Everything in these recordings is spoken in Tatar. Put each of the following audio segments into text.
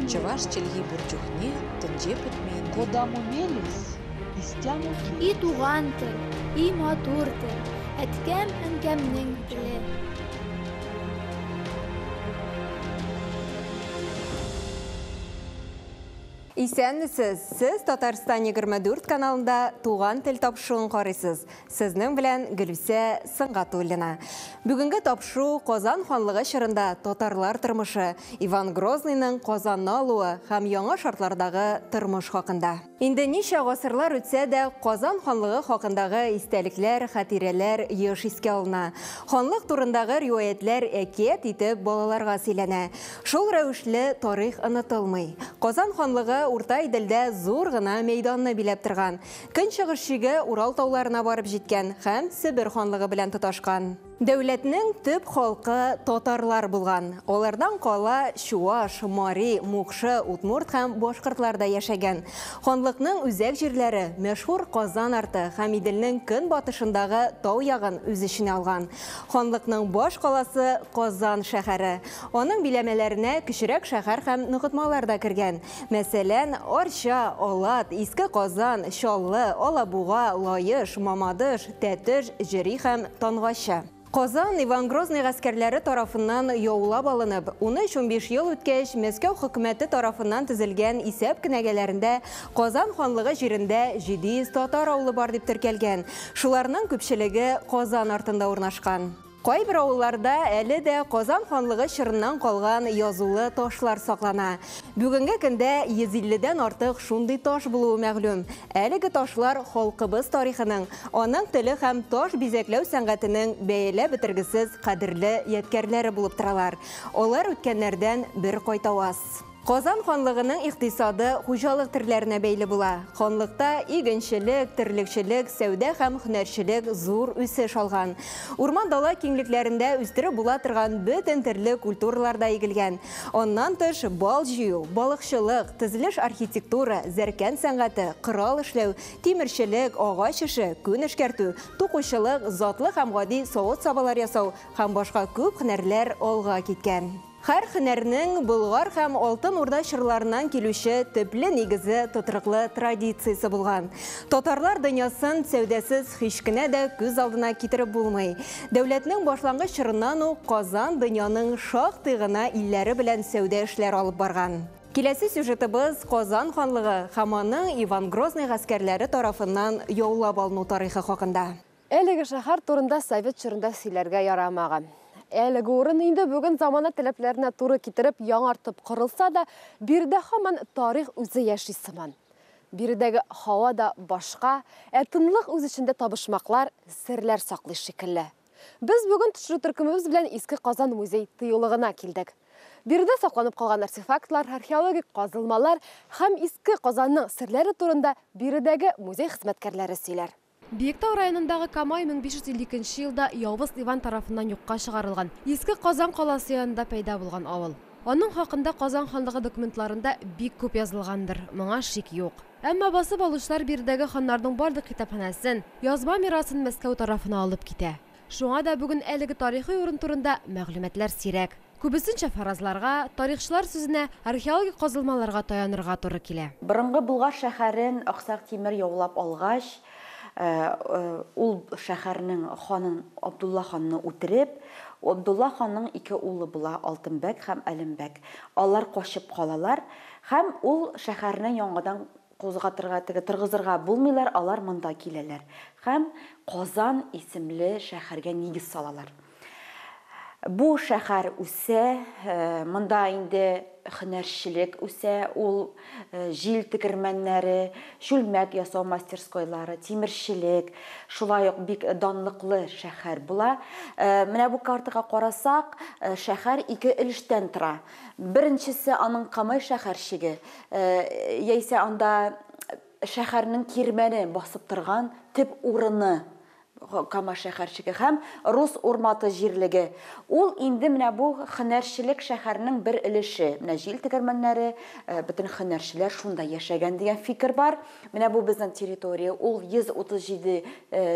Чӑваш чӗлхи пур чухне тӗнче пӗтмен. Кодамо мелесь, истямо И келесь. туган тел, и матур тел, әткәм-әнкәмнең теле. Исәнмесез! Сез Татарстан 24 каналында Туган тел тапшыруын карыйсыз. Сезнең белән Гөлүсә Сөнгатуллина. Бүгенге тапшыру Казан ханлыгы чорында татарлар тормышы, Иван Грозныйның Казанны алуы һәм яңа шартлардагы тормыш хакында. Инде ничә гасырлар үтсә дә, Казан ханлыгы хакындагы истәлекләр, хатирәләр еш искә алына. Ханлык турындагы риваятьләр әкият итеп балаларга сөйләнә. Шул рәвешле тарих онытылмый. Казан ханлыгы Урта Иделдә зур гына мәйданны биләп торган. Көнчыгыш чиге Урал тауларына барып җиткән һәм Себер ханлыгы белән тоташкан. Дәүләтнең төп халкы татарлар булган. Алардан кала чуаш, мари, мукшы, удмурт һәм башкортлар да яшәгән. Ханлыкның үзәк җирләре мәшһүр Казан арты һәм Иделнең көнбатышындагы тау ягын үз эченә алган. Ханлыкның баш каласы Казан шәһәре. Аның биләмәләренә кечерәк шәһәр һәм ныгытмалар да кергән. Мәсәлән, Арча, Алат, Иске Казан, Чаллы, Алабуга, Лаеш, Мамадыш, Тәтеш, Җөри һәм Тангачы. Казан Иван Грозный гаскәрләре тарафыннан яулап алынып, 13-15 ел үткәч, Мәскәү хөкүмәте тарафыннан төзелгән исәп кенәгәләрендә Казан ханлыгы җирендә 700 татар авылы бар дип теркәлгән. Шуларның күпчелеге Казан артында урнашкан. Кайбер авылларда әле дә Казан ханлыгы чорыннан калган язулы ташлар саклана. Бүгенге көндә 150 дән артык шундый таш булуы мәгълүм. Әлеге ташлар халкыбыз тарихының, аның теле һәм таш бизәкләү сәнгатенең бәяләп бетергесез кадерле ядкәрләре булып торалар. Алар үткәннәрдән бер кайтаваз. Казан ханлыгының икътисады хуҗалык төрләренә бәйле була. Ханлыкта игенчелек, терлекчелек, сәүдә һәм һөнәрчелек зур үсеш алган. Урман-дала киңлекләрендә үстереп була торган бөтен төрле культуралар да игелгән. Аннан тыш бал җыю, балыкчылык, төзелеш архитектура, зәркән сәнгате, корал эшләү, тимерчелек, агач эше, күн эшкәртү, тукучылык, затлы һәм гади савыт-сабалар ясау һәм башка күп һөнәрләр алга киткән. Һәр һөнәрнең Болгар һәм Алтын Урда чорларыннан килүче төпле нигезе тотрыклы традициясе булган. Татарлар дөньясын сәүдәсез һич кенә дә күз алдына китереп булмый. Дәүләтнең башлангыч чорыннан ук Казан дөньяның шактый гына илләре белән сәүдә эшләре алып барган. Киләсе сюжетыбыз Казан ханлыгы һәм аның Иван Грозный гаскәрләре тарафыннан яулап алыну тарихы хакында. Әлеге шәһәр турында совет чорында сөйләргә ярамаган. Әлеге урын инде бүген замана таләпләренә туры китереп яңартып корылса да, биредә һаман тарих үзе яши сыман. Биредәге һава да башка, ә тынлык үз эчендә табышмаклар, серләр саклый шикелле. Без бүген төшерү төркемебез белән Иске Казан музей тыюлыгына килдек. Биредә сакланып калган артефактлар, археологик казылмалар һәм Иске Казанның серләре турында биредәге музей хезмәткәрләре сөйләр. Биектау районындагы Камай 1552 елда Явыз Иван тарафыннан юкка чыгарылган Иске Казан каласы янында пәйда булган авыл. Аның хакында Казан ханлыгы документларында бик күп язылгандыр, моңа шик юк. Әмма басып алучылар биредәге ханнарның барлык китапханәсен, язма мирасын Мәскәү тарафына алып китә. Шуңа да бүген әлеге тарихи урын турында мәгълүматлар сирәк. Күбесенчә фаразларга, тарихчылар сүзенә, археологик казылмаларга таянырга туры килә. Борынгы Болгар шәһәрен Аксак Тимер яулап алгач, ул шәһәрнең ханын Абдулла ханны үтереп, Абдулла ханның ике улы була, Алтынбәк һәм Әлембәк. Алар качып калалар һәм ул шәһәрне яңадан кузгатырга, теге торгызырга булмыйлар, алар монда киләләр һәм Казан исемле шәһәргә нигез салалар. Бу шәһәр үсә, монда инде һөнәрчелек үсә, ул җил тегермәннәре, чүлмәк ясау мастерскойлары, тимерчелек, шулай ук бик данлыклы шәһәр була. Менә бу картага карасак, шәһәр ике өлештән тора. Беренчесе аның Камай шәһәрчеге, яисә анда шәһәрнең кирмәне басып торган төп урыны. Кама шәһәрчеге һәм Рус Урматы җирлеге. Ул инде менә бу һөнәрчелек шәһәренең бер өлеше. Менә җил тегермәннәре, бөтен һөнәрчеләр шунда яшәгән дигән фикер бар. Менә бу безнең территория, ул 137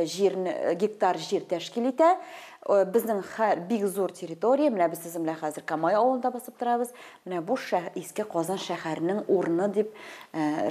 җир, гектар җир тәшкил итә. Безнең бик зур территория, менә без сезнең белән хәзер Камай авылында басып торабыз. Менә бу Иске Казан шәһәренең урыны дип,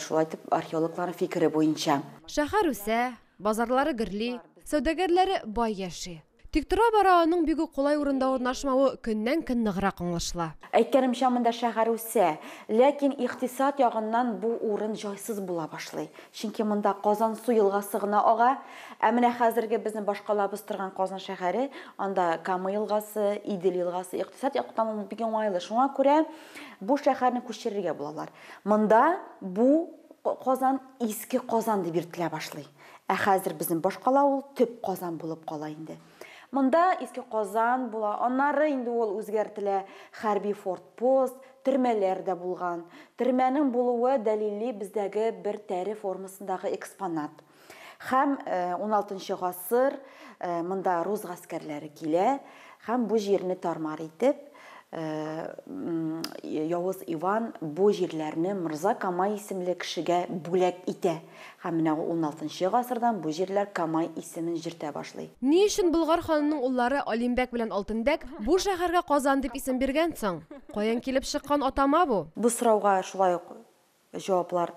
шулай итеп археологларның фикере буенча. Шәһәр үсә, базарлары гөрли, сәүдәгәрләре бай яши. Тик тора-бара аның бик үк кулай урында урнашмавы көннән-көн ныграк аңлашыла. Әйткәнемчә, монда шәһәр үсә, ләкин икътисад ягыннан бу урын җайсыз була башлый. Чөнки монда Казансу елгасы гына ага, ә менә хәзерге безнең башкалабыз торган Казан шәһәре, анда Кама елгасы, Идел елгасы, икътисад яктан ул бик уңайлы. Шуңа күрә бу шәһәрне күчерергә булалар. Монда бу Казан Иске Казан дип йөртелә башлый. Ә хәзер безнең башкала ул төп Казан булып кала инде. Монда Иске Казан була, аннары инде ул үзгәртелә, хәрби фортпост, төрмәләр дә булган. Төрмәнең булуы дәлилли бездәге бер тәре формасындагы экспонат. Һәм 16 гасыр монда рус гаскәрләре килә һәм бу җирне тармар итеп, Явыз Иван бу җирләрне Мырза Камай исемле кешегә бүләк итә. Һәм менә ул 16 гасырдан бу җирләр Камай исемен җөртә башлый. Ни өчен Болгар ханының уллары Алимбәк белән Алтынбәк бу шәһәргә Казан дип исем биргән соң? Каян килеп чыккан атама бу? Бу сорауга шулай ук җаваплар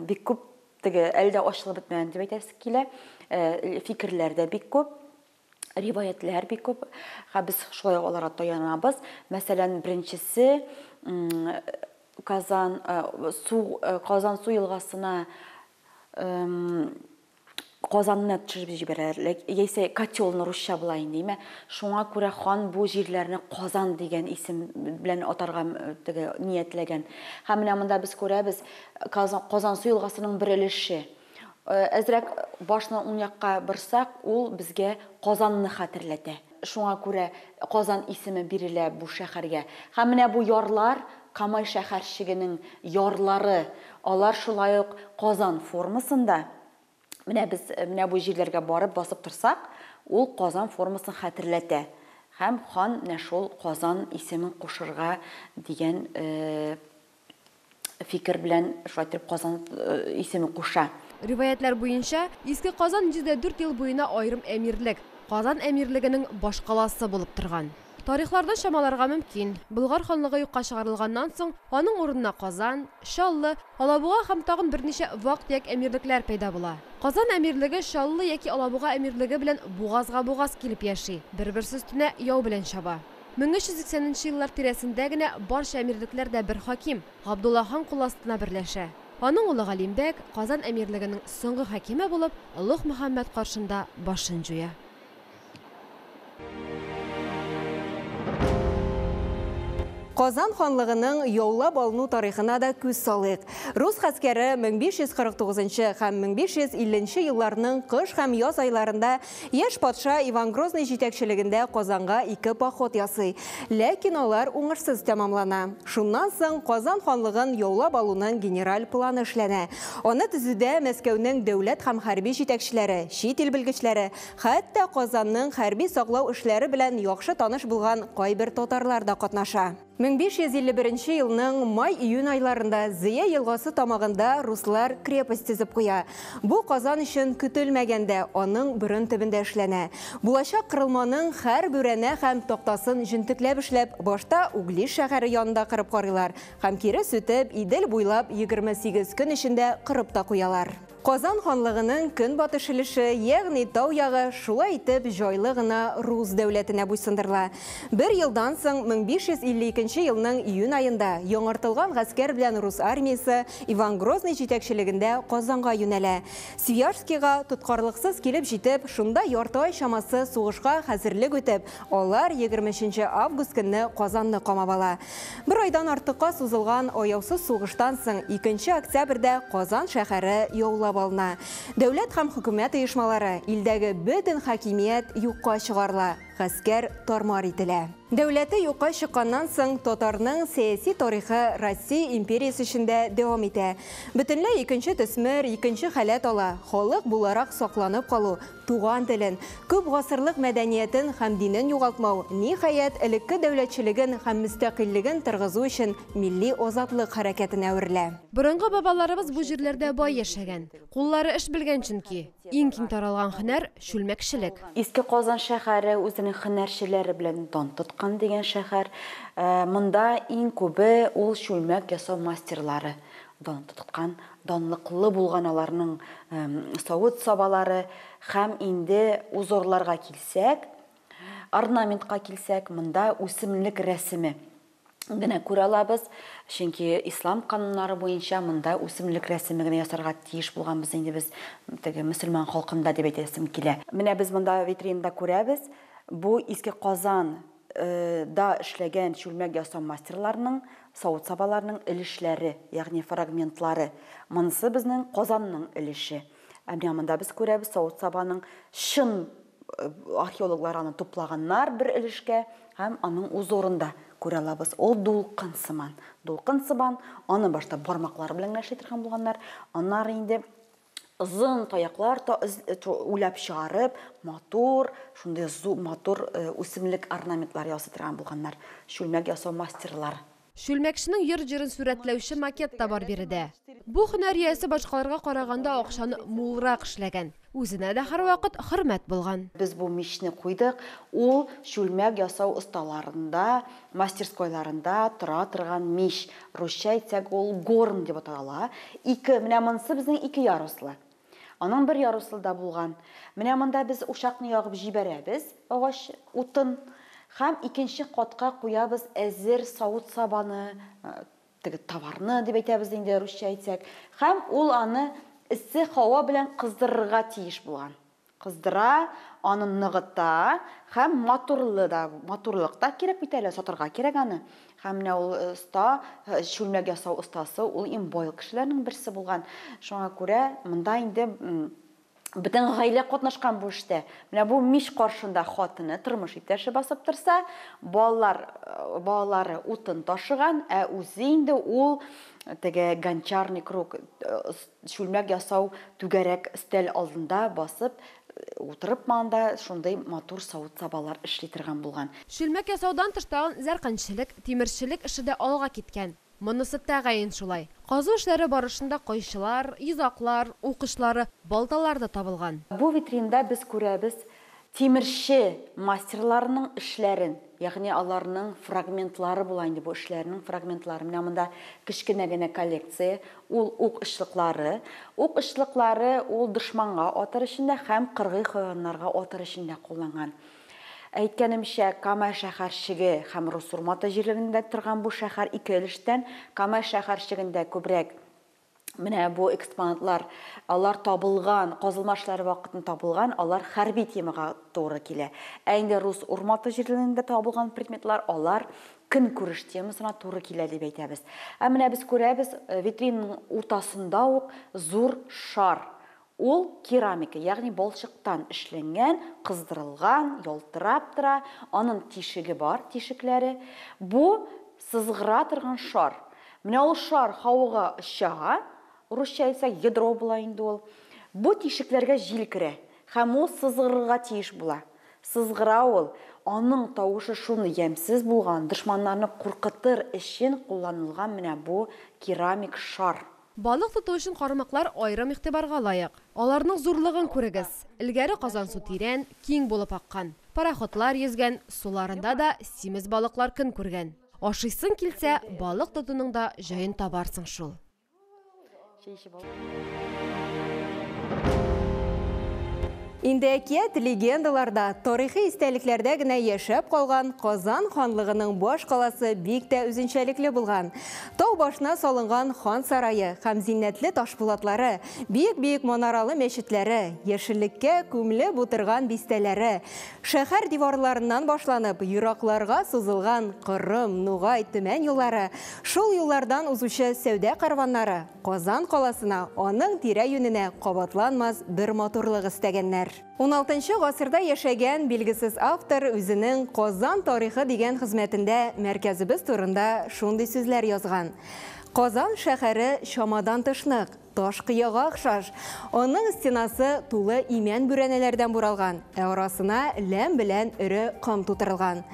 бик күп, теге әле дә ачылып бетмәгән дип әйтәсе килә. Фикерләр дә бик күп. Риваятлар бик күп. Һәм без шулай ук аларга таянабыз. Мәсәлән, беренчесе Казан су Казан су елгасына Казанны төшереп җибәрәләр, яисә котелны русча була инде, әйме? Шуңа күрә хан бу җирләрне Казан дигән исем белән атарга теге ниятләгән. Һәм менә монда без күрәбез Казан су елгасының бер өлеше. Әзрәк башны уң якка борсак, ул безгә Казанны хәтерләтә. Шуңа күрә Казан исеме бирелә бу шәһәргә. Һәм менә бу ярлар, Камай шәһәрчегенең ярлары, алар шулай ук Казан формасында. Менә без менә бу җирләргә барып басып торсак, ул Казан формасын хәтерләтә. Һәм хан менә шул Казан исемен кушырга дигән фикер белән шулай итеп Казан исеме куша. Риваятлар буенча, Иске Казан 104 ел буена аерым әмирлек, Казан әмирлегенең башкаласы булып торган. Тарихларда чамаларга мөмкин. Болгар ханлыгы юкка чыгарылганнан соң, аның урынына Казан, Чаллы, Алабуга һәм тагын берничә вак-төяк әмирлекләр пәйда була. Казан әмирлеге Чаллы яки Алабуга әмирлеге белән бугазга-бугаз килеп яши, бер-берсе өстенә яу белән чаба. 1380 еллар тирәсендә генә барча әмирлекләр дә бер хаким, Габдулла хан кул астына берләшә. Аның улы Галимбәк Казан әмирлегенең соңгы хакиме булып, Олуг Мөхәммәд каршында башын җуя. Казан ханлыгының яулап алыну тарихына да күз салыйк. Рус гаскәре 1549 һәм 1550 елларның кыш һәм яз айларында яшь патша Иван Грозный җитәкчелегендә Казанга ике поход ясый. Ләкин алар уңышсыз тәмамлана. Шуннан соң Казан ханлыгын яулап алуның генераль планы эшләнә. Аны төзүдә Мәскәүнең дәүләт һәм хәрби җитәкчеләре, чит ил белгечләре, хәтта Казанның хәрби саклау эшләре белән яхшы таныш булган кайбер татарлар да катнаша. 1551 елның май-июнь айларында Зөя елгасы тамагында руслар крепость төзеп куя. Бу Казан өчен көтелмәгәндә аның борын төбендә эшләнә. Булачак кырылманың һәр бүрәнә һәм тактасын җентекләп эшләп, башта Углич шәһәре янында кырып карыйлар һәм кире сүтеп Идел буйлап 28 көн эчендә кырып та куялар. Казан ханлыгының көнбатыш өлеше, ягъни тау ягы, шулай итеп җайлы гына рус дәүләтенә буйсындырыла. Бер елдан соң 1552 елның июнь аенда яңартылган гаскәр белән рус армиясе Иван Грозный җитәкчелегендә Казанга юнәлә. Свияжскийга тоткарлыксыз килеп җитеп, шунда ярты ай чамасы сугышка хәзерлек үтеп, алар 23 август көнне Казанны камап ала. Бер айдан артыкка сузылган аяусыз сугыштан соң 2 октябрьдә Казан шәһәре яулап алына. Дәүләт һәм хөкүмәт оешмалары, илдәге бөтен хакимият юкка чыгарыла. гаскәр тармар ителә. Дәүләте юкка чыкканнан соң татарның сәяси тарихы Россия империясе эчендә дәвам итә. Бөтенләй икенче төсмер, икенче халәт ала, халык буларак сакланып калу, туган телен, күп гасырлык мәдәниятен һәм динен югалтмау, ниһаять, элекке дәүләтчелеген һәм мөстәкыйльлеген торгызу өчен милли азатлык хәрәкәтенә әверелә. Борынгы бабаларыбыз бу җирләрдә бай яшәгән. Куллары эш белгән чөнки. Иң киң таралган һөнәр чүлмәкчелек. Иске Казан шәһәре үзенең һөнәрчеләре белән дан тоткан дигән шәһәр. Монда иң күбе ул чүлмәк ясау мастерлары дан тоткан, данлыклы булган аларның савыт-сабалары. Һәм инде узорларга килсәк, орнаментка килсәк, монда үсемлек рәсеме генә күрә алабыз, чөнки ислам кануннары буенча монда үсемлек рәсеме генә ясарга тиеш булганбыз инде без теге мөселман халкында дип әйтәсем килә. Менә без монда витринада күрәбез, бу Иске Казан да эшләгән чүлмәк ясау мастерларының, савыт-сабаларының өлешләре, ягъни фрагментлары. Монысы безнең Казанның өлеше. Ә менә монда без күрәбез савыт-сабаның чын археологлар аны туплаганнар бер өлешкә һәм аның узорында күрә алабыз. Ул дулкын сыман. Дулкын сыман, аны башта бармаклары белән генә эшли торган булганнар, аннары инде озын таяклар уйлап чыгарып, матур, шундый матур үсемлек орнаментлар ясый торган булганнар. Чүлмәк ясау мастерлары. Чүлмәкченең йорт-җирен сурәтләүче макет та бар биредә. Бу һөнәр иясе башкаларга караганда акчаны мулрак эшләгән. Үзенә дә һәрвакыт хөрмәт булган. Без бу мичне куйдык. Ул чүлмәк ясау осталарында, мастерскойларында тора торган мич. Русча әйтсәк, ул горн дип атала. Ике, менә монысы безнең ике яруслы. Аның бер яруслы да булган. Менә монда без учакны ягып җибәрәбез, агач утын. Һәм икенче катка куябыз әзер савыт-сабаны, теге товарны дип әйтәбез инде русча әйтсәк. Һәм ул аны эссе һава белән кыздырырга тиеш булган. Кыздыра, аны ныгыта һәм матурлы да, матурлык та кирәк бит әле, сатырга кирәк аны. Һәм менә ул оста, чүлмәк ясау остасы, ул иң бай кешеләрнең берсе булган. Шуңа күрә монда инде бөтен гаилә катнашкан бу эштә. Менә бу мич каршында хатыны, тормыш иптәше басып торса, балалары утын ташыган, ә үзе инде ул теге гончарный круг, чүлмәк ясау түгәрәк өстәл алдында басып, утырып монда шундый матур савыт-сабалар эшли торган булган. Чүлмәк ясаудан тыш тагын зәркәнчелек, тимерчелек эше дә алга киткән. Монысы тәгаен шулай. Казу эшләре барышында кайчылар, йозаклар, укышлары, балталар да табылган. Бу витринда без күрәбез тимерче мастерларының эшләрен, ягъни аларның фрагментлары була инде бу эшләрнең фрагментлары. Менә монда кечкенә генә коллекция, ул ук очлыклары. Ук очлыклары ул дошманга атыр өчен дә һәм кыргый хайваннарга атыр өчен дә кулланган. Әйткәнемчә, Камай шәһәрчеге һәм Рус Урматы җирлегендә торган бу шәһәр ике өлештән. Камай шәһәрчегендә күбрәк менә бу экспонатлар, алар табылган, казылма эшләре вакытында табылган, алар хәрби темага туры килә. Ә инде Рус Урматы җирлегендә табылган предметлар, алар көнкүреш темасына туры килә дип әйтәбез. Ә менә без күрәбез, витринның уртасында ук зур шар. Ул керамика, ягъни балчыктан эшләнгән, кыздырылган, ялтырап тора, аның тишеге бар, тишекләре. Бу сызгыра торган шар. Менә ул шар һавага оча, русча әйтсәк, ядро була инде ул. Бу тишекләргә җил керә һәм ул сызгырырга тиеш була. Сызгыра ул, аның тавышы шундый ямьсез булган, дошманнарны куркытыр өчен кулланылган менә бу керамик шар. Балык тоту өчен кармаклар аерым игътибарга лаек. Аларның зурлыгын күрегез. Элгәре Казансу тирән, киң булып аккан. Пароходлар йөзгән, суларында да симез балыклар көн күргән. Ашыйсың килсә, балык тотуның да җаен табарсың шул. Инде әкият легендаларда, тарихи истәлекләрдә генә яшәп калган Казан ханлыгының баш каласы бик тә үзенчәлекле булган. Тау башына салынган хан сарае һәм зиннәтле ташпулатлары, биек-биек манаралы мәчетләре, яшеллеккә күмелеп утырган бистәләре, шәһәр диварларыннан башланып, еракларга сузылган Кырым, Нугай, Төмән юллары, шул юллардан узучы сәүдә караваннары Казан каласына, аның тирә-юненә кабатланмас бер матурлык өстәгәннәр. әйткәннәр. 16 гасырда яшәгән билгесез автор үзенең Казан тарихы дигән хезмәтендә мәркәзебез турында шундый сүзләр язган. Казан шәһәре чамадан тыш нык, таш кыяга охшаш. Аның стенасы тулы имән бүрәнәләрдән буралган, ә арасына ләм белән эре ком тутырылган.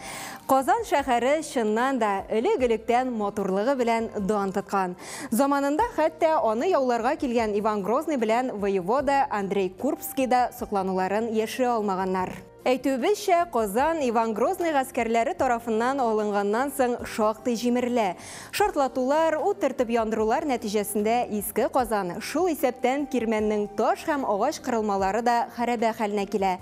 Казан шәһәре чыннан да элек-электән матурлыгы белән дан тоткан. Заманында хәтта аны яуларга килгән Иван Грозный белән воевода Андрей Курбский да соклануларын яшерә алмаганнар. Әйтүебезчә, Казан Иван Грозный гаскәрләре тарафыннан алынганнан соң шактый җимерелә. Шартлатулар, ут төртеп яндырулар нәтиҗәсендә Иске Казан, шул исәптән Кирмәннең таш һәм агач кырылмалары да хәрабә хәленә килә.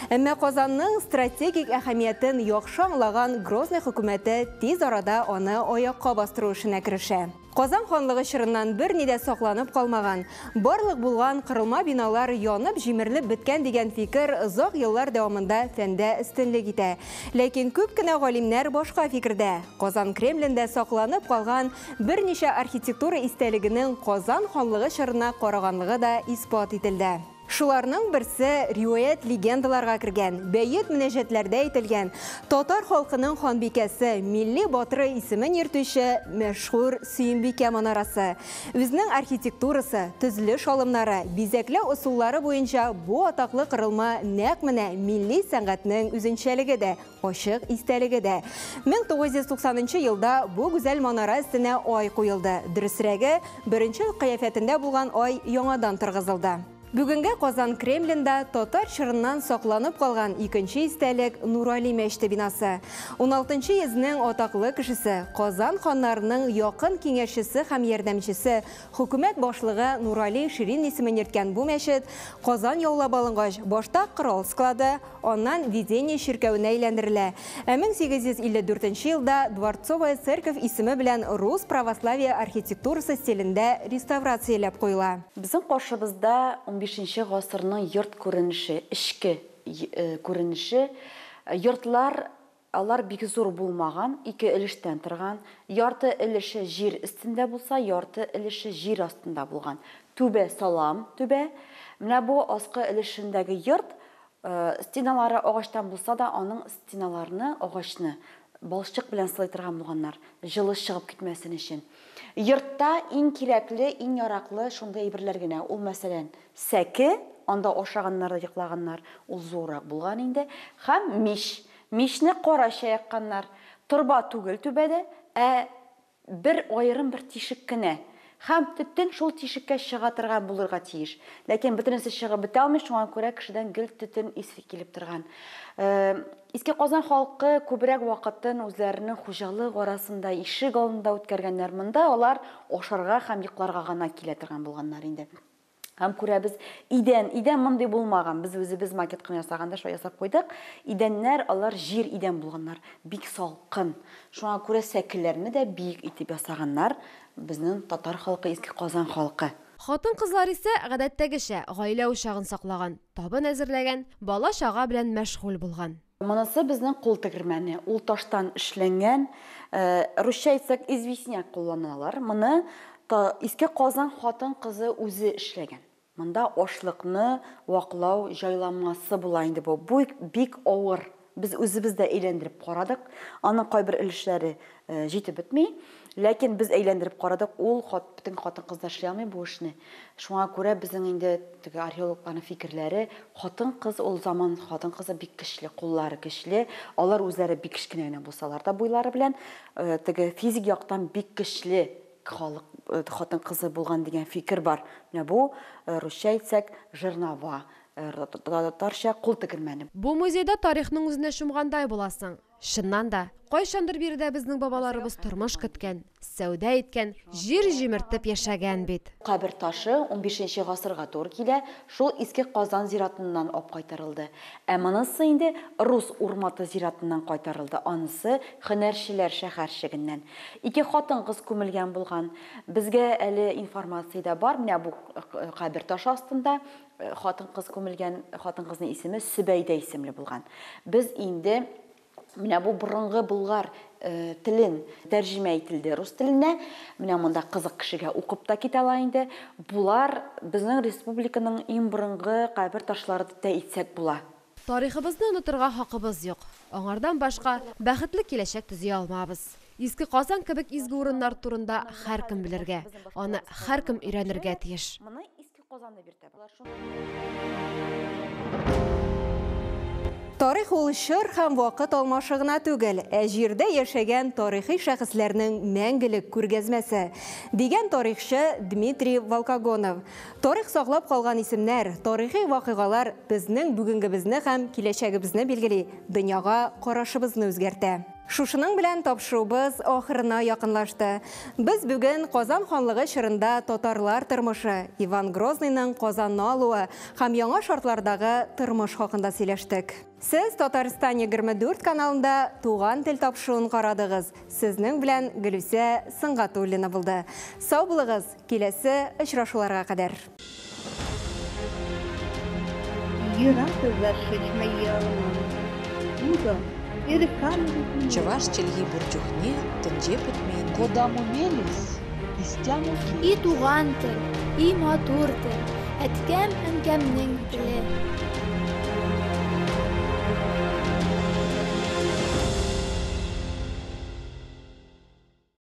Әмма Казанның стратегик әһәмиятен яхшы аңлаган Грозный хөкүмәте тиз арада аны аякка бастыру эшенә керешә. Казан ханлыгы чорыннан берни дә сакланып калмаган, барлык булган кырылма биналар янып җимерелеп беткән дигән фикер озак еллар дәвамында фәндә өстенлек итә. Ләкин күп кенә галимнәр башка фикердә. Казан Кремлендә сакланып калган берничә архитектура истәлегенең Казан ханлыгы чорына караганлыгы да исбат ителде. Шуларның берсе риваять легендаларга кергән, бәет мөнәҗәтләрдә әйтелгән, татар халкының ханбикәсе, милли батыры исемен йөртүче мәшһүр Сөембикә манарасы. Үзенең архитектурасы, төзелеш алымнары, бизәкләү ысуллары буенча бу атаклы корылма нәкъ менә милли сәнгатьнең үзенчәлеге дә, ачык истәлеге дә. 1990 елда бу гүзәл манара өстенә ай куелды. Дөресрәге, беренче кыяфәтендә булган ай яңадан торгызылды. Бүгенге Казан Кремлендә татар чорыннан сакланып калган икенче истәлек Нурали мәчете бинасы. 16 йөзнең атаклы кешесе, Казан ханнарының якын киңәшчесе һәм ярдәмчесе, хөкүмәт башлыгы Нурали Ширин исемен йөрткән бу мәчет Казан яулап алынгач, башта корал склады, аннан Введение чиркәвенә әйләндерелә. Ә 1854 елда Дворцовая церковь исеме белән рус православие архитектурасы стилендә реставрацияләп куела. Безнең каршыбызда 15 гасырның йорт күренеше, эчке күренеше. Йортлар алар бик зур булмаган, ике өлештән торган. Ярты өлеше җир өстендә булса, ярты өлеше җир астында булган. Түбә салам түбә. Менә бу аскы өлешендәге йорт, стеналары агачтан булса да, аның стеналарны, агачны балчык белән сылый торган булганнар, җылы чыгып китмәсен өчен. Йортта иң кирәкле, иң яраклы шундый әйберләр генә. Ул мәсәлән, сәке, анда ашаганнар да йоклаганнар, ул зуррак булган инде, һәм мич. Мичне карача якканнар. Торба түгел түбәдә, ә бер аерым бер тишек кенә. Һәм төтен шул тишеккә чыга торган булырга тиеш. Ләкин бөтенесе чыгып бетә алмый, шуңа күрә кешедән гел төтен исе килеп торган. Иске Казан халкы күбрәк вакытын үзләренең хуҗалык арасында, ишек алдында үткәргәннәр. Монда алар ашарга һәм йокларга гына килә торган булганнар инде. Һәм күрәбез, идән, идән мондый булмаган. Без үзебез макет кына ясаганда шулай ясап куйдык. Идәннәр алар җир идән булганнар, бик салкын. Шуңа күрә сәкеләрне дә биек итеп ясаганнар безнең татар халкы, Иске Казан халкы. Хатын-кызлар исә гадәттәгечә гаилә учагын саклаган, табын әзерләгән, бала-чага белән мәшгуль булган. Монысы безнең кул тегермәне. Ул таштан эшләнгән, русча әйтсәк, известняк кулланалар. Моны Иске Казан хатын-кызы үзе эшләгән. Монда ашлыкны ваклау җайланмасы була инде бу. Бу бик авыр. Без үзебез дә әйләндереп карадык. Аның кайбер өлешләре җитеп бетми. Ләкин без әйләндереп карадык, ул бөтен хатын-кызлар эшли алмый бу эшне. Шуңа күрә безнең инде теге археологларның фикерләре, хатын-кыз ул заман хатын-кызы бик көчле, куллары көчле, алар үзләре бик кечкенә генә булсалар да буйлары белән, теге физик яктан бик көчле халык хатын-кызы булган дигән фикер бар. Менә бу, русча әйтсәк, жернова, татарча кул тегермәне. Бу музейда тарихның үзенә чумгандай буласың. Чыннан да, кайчандыр биредә безнең бабаларыбыз тормыш көткән, сәүдә иткән, җир җимертеп яшәгән бит. Кабер ташы 15 гасырга туры килә, шул Иске Казан зиратыннан алып кайтарылды. Ә монысы инде Рус Урматы зиратыннан кайтарылды, анысы Һөнәрчеләр шәһәрчегеннән. Ике хатын-кыз күмелгән булган. Безгә әле информация дә бар, менә бу кабер ташы астында хатын-кыз күмелгән, хатын-кызның исеме Сөбәйдә исемле булган. Без инде Менә бу борынгы болгар телен тәрҗемә ителде рус теленә. Менә монда кызык кешегә укып та китә ала инде. Булар безнең республиканың иң борынгы кабер ташлары дип тә әйтсәк була. Тарихыбызны онытырга хакыбыз юк. Аңардан башка бәхетле киләчәк төзи алмабыз. Иске Казан кебек изге урыннар турында һәркем белергә, аны һәркем өйрәнергә тиеш. Моны Иске Казан дип йөртә. Тарих ул чор һәм вакыт алмашы гына түгел, ә җирдә яшәгән тарихи шәхесләрнең мәңгелек күргәзмәсе, дигән тарихчы Дмитрий Волкогонов. Тарих саклап калган исемнәр, тарихи вакыйгалар безнең бүгенгебезне һәм киләчәгебезне билгели, дөньяга карашыбызны үзгәртә. Шушының белән тапшыруыбыз ахырына якынлашты. Без бүген Казан ханлыгы чорында татарлар тормышы, Иван Грозныйның Казанны алуы һәм яңа шартлардагы тормыш хакында сөйләштек. Сез Татарстан 24 каналында Туган тел тапшыруын карадыгыз. Сезнең белән Гөлүсә Сөнгатуллина булды. Сау булыгыз, киләсе очрашуларга кадәр. Чӑваш чӗлхи пур чухне тӗнче пӗтмен. Кодамо мелесь, истямо И туган тел, и матур тел, әткәм-әнкәмнең теле.